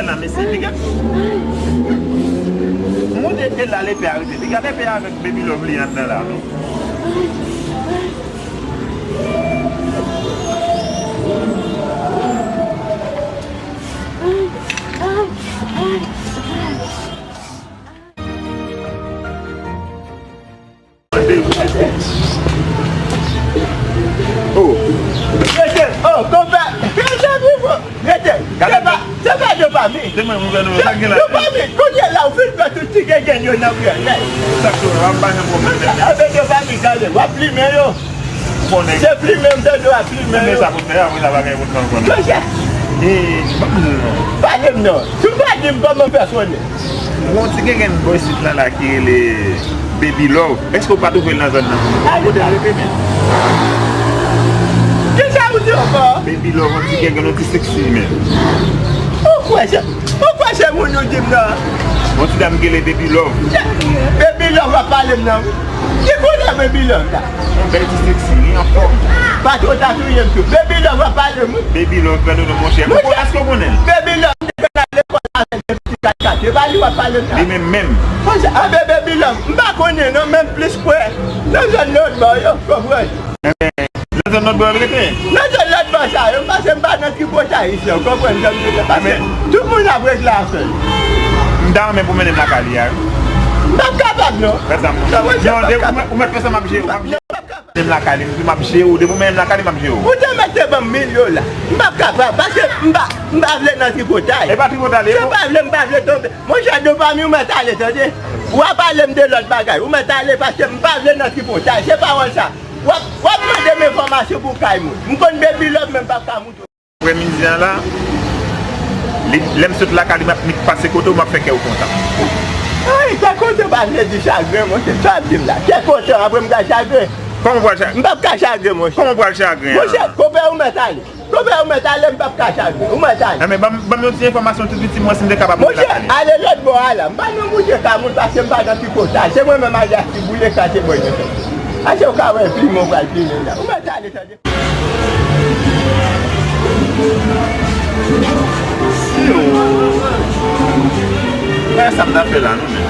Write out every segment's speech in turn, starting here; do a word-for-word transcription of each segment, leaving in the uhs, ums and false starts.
Nan mesye, piga. Moun e la lepe a rete. Piga lepe a avèk Baby Love li anndan la, non. Oh. Rete, oh, konpè, rete, vivo, rete. Se pa, se pa dopamin. Se mwen, mwen, mwen, sa gen la. Dopamin, kounye la, ou fin fè tout ti gengen yo nan priyè. Sa k tou, w ap bay yon pwoblèm. Anben, dopamin, gade, w ap plimen yo. Se plimen, m tande w ap plimen yo. Sa pou fè, apre sa, bagay pou fè ankò, non. Monchè, pale m non. Si w pa di m, kòman w fè konnen? Gon ti gengen bò isit la, la ki rele Baby Love. Èske w pa twouve l nan zòn nan? Kote l rete menm? Kisa ou di ankò? Baby Love, yon ti gengen, yon ti seksi menm. Ou kwè se, ou kwè se moun ou di m nan? Yon ti dam ki rele Baby Love. Baby Love ap pale m nan. Ki koulè Baby Love la? Yon bèl ti seksi, li anfòm. Patwon ta touye m tou. Baby Love ap pale m wi. Baby Love, fè nou non, monchè. Monchè, èske w konnen l? Baby Love, te konn al lekòl avè l depi ti kat kat. E pa li w ap pale m la. Li menm menm. Monchè, anben Baby Love, m pa konnen non, men m plis kwè nan zòn lòt bò yo, konprann? Nan zòn lòt bò yo rete? Nan zòn lòt bò sa yo, m pase m pa nan tripotay isi an, konprann jan m di la. Paske tout moun ap regle afè yo. M ta renmen pou mennen m lakay li a, wi. M p ap kapab non. Fè sa, m non. Non, de, ou mèt, ou mèt fè sa, m ap jere w, m ap jere w. Mennen m lakay li, m di m ap jere w, depi w mennen m lakay li, m ap jere w. Ou te mèt te ban m mil dola. M p ap kapab, paske m pa, m pa vle nan tripotay. E pa tripotay, e. Si w pa vle, m pa vle tonbe. Monchè, dopamin, ou mèt ale, tande. W ap pale m de lòt bagay. Ou mèt ale, paske m pa vle nan tripotay. Se pawòl sa. W ap, w ap mande m enfòmasyon pou kay moun. M konn Baby Love, men m p ap ka moutre w. Aprèmidi a la, li, lè m sot lakay li, m ap nik pase kote w, m ap fè kè w kontan. Ay, kè kontan pa vle di chagren, monchè. Sa w ap di m la? Kè kontan, apre m ka chagren? Kòman w pral chagren? M p ap ka chagren, monchè. Kòman w pral chagren? Monchè, konpè, ou mèt ale. Konpè, ou mèt ale, m p ap ka chagren. Ou mèt ale. Enben, ban m, ban m yon ti enfòmasyon tou piti, mwen, si m te kapab. Monchè, ale lòt bò a la. M pa nan moute ka moun, paske m pa nan tripotay. Se mwen menm, Alyas Ti Boule, ka se bòy mwen. Ase w ka wè plimen w pral plimen la. Ou mèt ale, tande. Wè sa m ta fè la, non, men.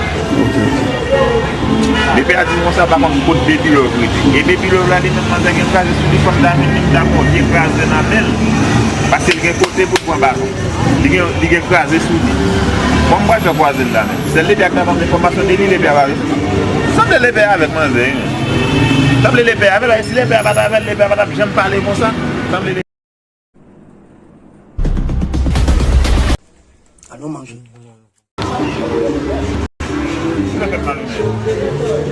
Lepè a di m konsa, pa konn kot Baby Love rete. E Baby Love la, li menm, manzè gen kraze sou li, fò m ta vin, li m ta pran vye kraze nan men l. Paske l gen kote pou l pran baton. Li gen, li gen kraze sou li. Kòman m pral fè kwaze l la menm? Sèl Lepè a k ta ban m enfòmasyon de li, Lepè a pa vle. Sanble Lepè a avèk manzè, wi. Sanble Lepè a avè l, e si Lepè a pa t avè l, Lepè a pa t ap janm pale konsa. Sanble Lepè Al nou manje. Ki nan fèt malonèt?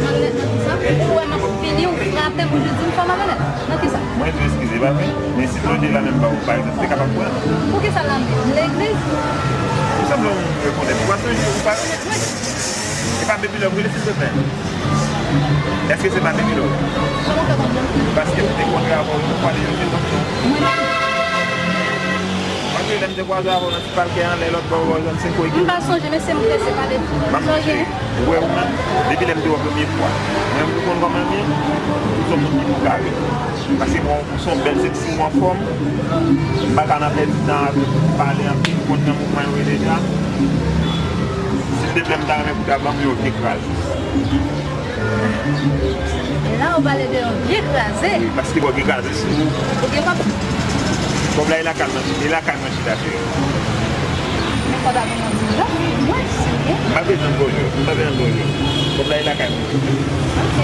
Malonèt nan kisa? Ou wè m ap fini, ou frape m, ou di m fè malonèt. Nan kisa? Mwen di w eskize, pa vre? Men si blonde la menm ba ou, pa egzanp, te kapab pran. Poukisa lame? Legliz? Ou sanble yon moun rekonèt. Ou pa sonje, ou pa rekonèt mwen? E pa Baby Love w rele, silvouplè? Èske se pa Baby Love? Kòman w fè konn non? Paske m te kontre avè w yon fwa deja, se tank non. Mwen menm? Paske lè m te kwaze avè w nan ti palkè anlè lòt bò, w jwenn senk kò egi. M pa sonje, mesye, m prese pale. Ou wè ou menm, depi lè m te wè w premye fwa, mwen menm ou konn kòman m ye, ou se yon moun ki pou kare. Paske bon, ou se yon bèl seksi, ou anfòm. M pa ka nan pèdi tan avè w, pale anpil, ou konn nan mouvman yo ye deja. Silvouplè, m ta renmen pou w ta ban m yon vye kraze. E la, ou pale de yon vye kraze. Wi, paske bon, vye kraze sou ou. Ou gen kòb? Kòb la, e lakay mwen, e lakay mwen chita, cheri. Men kòb la pou mwen di m jan, mwen, si gen. M pa bezwen gwo jò, m pa bezwen gwo jò. Kòb la, e lakay mwen. Ok.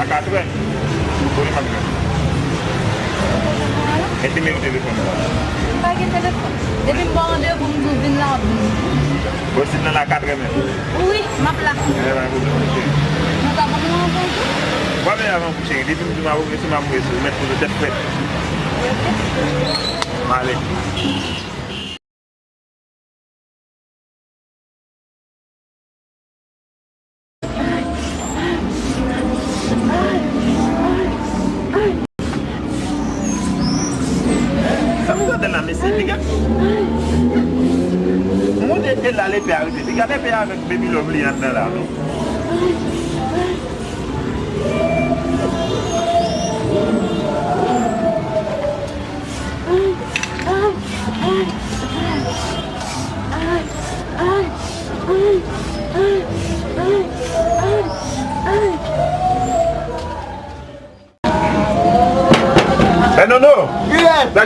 A katrè, kote m ap jwenn ou? E nimewo telefòn ou a? M pa gen telefòn. Depi m ba w randevou, m di w vin la, w ap vin. Bon, si m nan la katrè menm. Wi, m ap la. Ebyen, pa gen pwoblèm, ok. Nou ka ban m yon avan tou? W ap vin avan kou, cheri. Depi m di m ap prese, m ap prese. Ou mèt poze tèt frèt. M ale. Sa m tande la, mesye, piga. Moun e, e la lepè a rete. Piga lepè a avèk Baby Love li anndan la, non.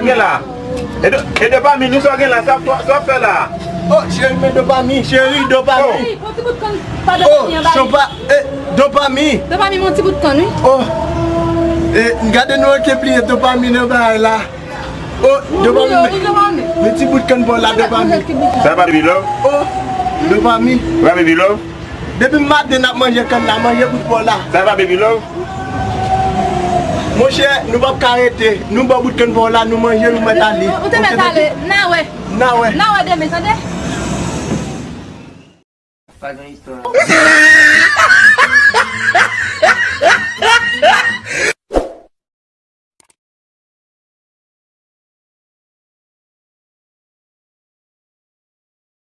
Gen la. E do- e dopamin, nou sa gen la, sa sa fè la. Oh, cheri, men dopamin, cheri, dopamin. Hey, pran ti bout kann pa dopamin an ba li. Chopa, eh, dopamin. Dopamin, yon ti bout kann, wi. Oh, eh, gade nou anke pliye dopamin nan bagay la. Oh, dopamin, men ti bout kann pa w la, dopamin. Sa va, baby love? Oh, dopamin. Va, baby love? Depi maten n ap manje kann la, manje bout pa w la. Sa va, baby love? Monchè, nou p ap ka rete. Nou ba w bout kann pa w la, nou manje, nou mèt ale. Ou te mèt ale. N a wè. N a wè. N a wè demen, tande? Pa gen istwa.